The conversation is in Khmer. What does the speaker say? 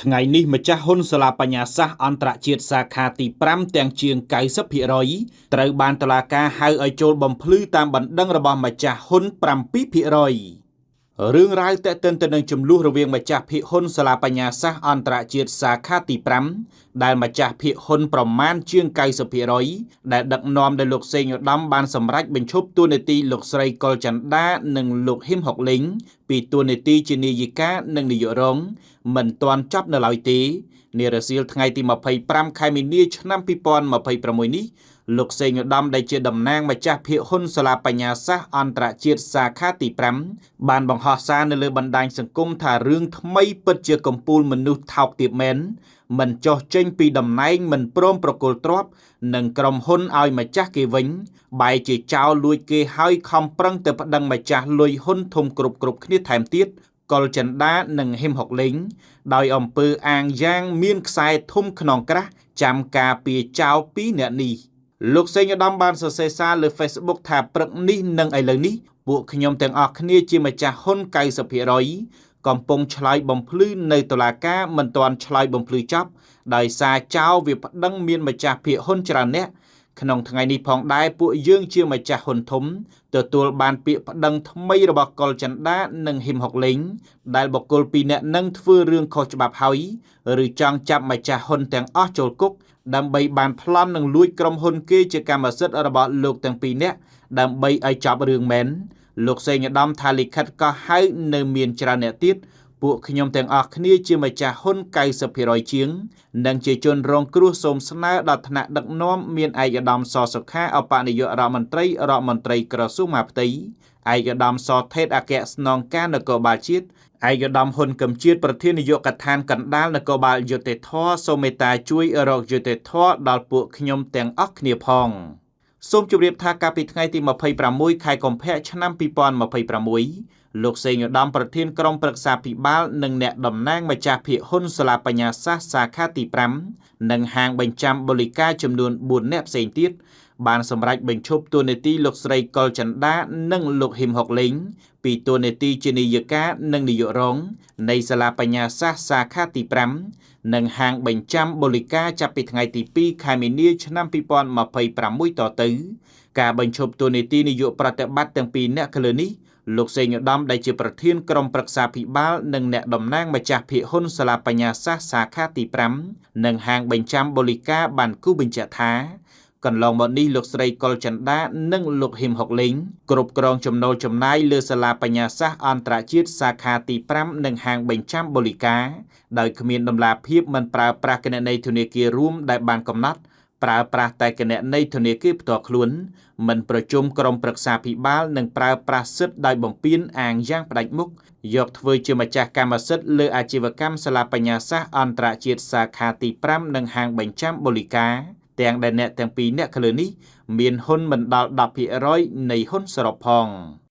ថ្ងៃនេះម្ចាស់ហ៊ុនសាលាបញ្ញាសាស្ត្រអន្តរជាតិសាខាទី5ទាំងជាង90%ត្រូវបានតុលាការហៅឲ្យចូលបំភ្លឺតាមបណ្ដឹងរបស់ម្ចាស់ហ៊ុន7%រឿងរ៉ាវទាក់ទិនទៅនឹងចំនួនរវាងម្ចាស់ភាគហ៊ុនសាលាបញ្ញាសាស្ត្រអន្តរជាតិសាខាទី5ដែលម្ចាស់ភាគហ៊ុនប្រមាណជាង90%ដែលដឹកនាំដោយលោកសេងឧត្តមបានសម្រេចបញ្ឈប់តួនាទីលោកស្រីកុលចន្ទានិងលោកហ៊ឹមហុកលេងពីតួនាទីជានាយិកានិងនាយករងមិនទាន់ចប់នៅឡើយទេនារសៀលថ្ងៃទី25ខែមីនាឆ្នាំ2026នេះលោកសេងឧត្តមដែលជាតំណាងម្ចាស់ភាគហ៊ុនសាលាបញ្ញាសាស្ត្រអន្តរជាតិសាខាទី5បានបង្ហោះសារនៅលើបណ្ដាញសង្គមថារឿងថ្មីពិតជាកំពូលមនុស្សថោកទាបមែនមិនចោះចេញពីតំណែងមិនព្រមប្រគល់ទ្រព្យនិងក្រុមហ៊ុនឲ្យម្ចាស់គេវិញបែរជាចោលលួចគេហើយខំប្រឹងទៅប្តឹងម្ចាស់លុយហ៊ុនធំគ្រប់គ្នាថែមទៀតកុលចិន្តានិងហ៊ឹមហុកលេងដោយអំពើអាងយ៉ាងមានខ្សែធំខ្នងក្រាស់ចាំការពារចោលពីរអ្នកនេះលោកសេងឧត្តមបានសរសេរសារលើ Facebook ថាព្រឹកនេះនិងឥឡូវនេះពួកខ្ញុំទាំងអស់គ្នាជាម្ចាស់ហ៊ុន90%កំពុងឆ្លើយបំភ្លឺនៅតុលាការមិនទាន់ឆ្លើយបំភ្លឺចប់ដោយសារចោលវាប្តឹងមានម្ចាស់ភាគហ៊ុនច្រើនអ្នកក្នុងថ្ងៃនេះផងដែរពួកយើងជាម្ចាស់ហ៊ុនធំទទួលបានពាក្យប្តឹងថ្មីរបស់កុលចិន្តានិងហ៊ឹមហុកលេងដែលបុគ្គលពីរនាក់នឹងធ្វើរឿងខុសច្បាប់ហើយឬចង់ចាប់ម្ចាស់ហ៊ុនទាំងអស់ចូលគុកដើម្បីបានប្លន់និងលួចក្រុមហ៊ុនគេជាកម្មសិទ្ធិរបស់លោកទាំងពីរនាក់ដើម្បីឲ្យចប់រឿងមែនលោកសេងឧត្តមថាលិខិតក៏ហៅនៅមានច្រើនអ្នកទៀតពួកខ្ញុំទាំងអស់គ្នាជាម្ចាស់ហ៊ុន90%ជាងនិងជាជនរងគ្រោះសូមស្នើដល់ថ្នាក់ដឹកនាំមានឯកឧត្តមសសុខាឧបនាយករដ្ឋមន្ត្រីរដ្ឋមន្ត្រីក្រសួងមហាផ្ទៃឯកឧត្តមសថេតអគ្គស្នងការនគរបាលជាតិឯកឧត្តមហ៊ុនកឹមជាតិប្រធាននាយកដ្ឋានកណ្ដាលនគរបាលយុត្តិធម៌សូមមេត្តាជួយរកយុត្តិធម៌ដល់ពួកខ្ញុំទាំងអស់គ្នាផងសូមជម្រាបថាកាលពីថ្ងៃទី26ខែកុម្ភៈឆ្នាំ2026លោកសេងឧត្តមប្រធានក្រុមប្រឹក្សាភិបាលនិងអ្នកតំណាងម្ចាស់ភាគហ៊ុនសាលាបញ្ញាសាស្ត្រសាខាទី5និងហាងបញ្ចាំបូលីកាចំនួន4នាក់ផ្សេងទៀតបានសម្រេចបញ្ឈប់តួនាទីលោកស្រីកុលចន្ទានិងលោកហ៊ឹមហុកលេងពីតួនាទីជានាយិកានិងនាយករងនៃសាលាបញ្ញាសាស្ត្រសាខាទី5និងហាងបញ្ចាំបូលីកាចាប់ពីថ្ងៃទី2ខែមីនាឆ្នាំ2026តទៅការបញ្ឈប់តួនាទីនាយកប្រតិបត្តិទាំងពីរនាក់លើនេះលោកសេងឧត្តមដែលជាប្រធានក្រុមប្រឹក្សាភិបាលនិងអ្នកតំណាងម្ចាស់ភាគហ៊ុនសាលាបញ្ញាសាស្ត្រសាខាទី5និងហាងបញ្ចាំបូលីកាបានគូបញ្ជាក់ថាកន្លងមកនេះលោកស្រីកុលចន្ទានិងលោកហ៊ឹមហុកលេងគ្រប់គ្រងចំណូលចំណាយលើសាលាបញ្ញាសាស្ត្រអន្តរជាតិសាខាទី5និងហាងបញ្ចាំបូលីកាដោយគ្មានតម្លាភាពមិនប្រើប្រាស់គណនីធនាគាររួមដែលបានកំណត់ប្រើប្រាស់តែគណនីធនាគារផ្ទាល់ខ្លួនមិនប្រជុំក្រុមប្រឹក្សាភិបាលនិងប្រើប្រាស់សិទ្ធិដោយបំពានអាងយ៉ាងផ្ដាច់មុខយកធ្វើជាម្ចាស់កម្មសិទ្ធិលើអាជីវកម្មសាលាបញ្ញាសាស្ត្រអន្តរជាតិសាខាទី5និងហាងបញ្ចាំបូលីកាទាំងដែលអ្នកទាំងពីរអ្នកលើនេះមានហ៊ុនមិនដល់10%នៃហ៊ុនសរុបផង។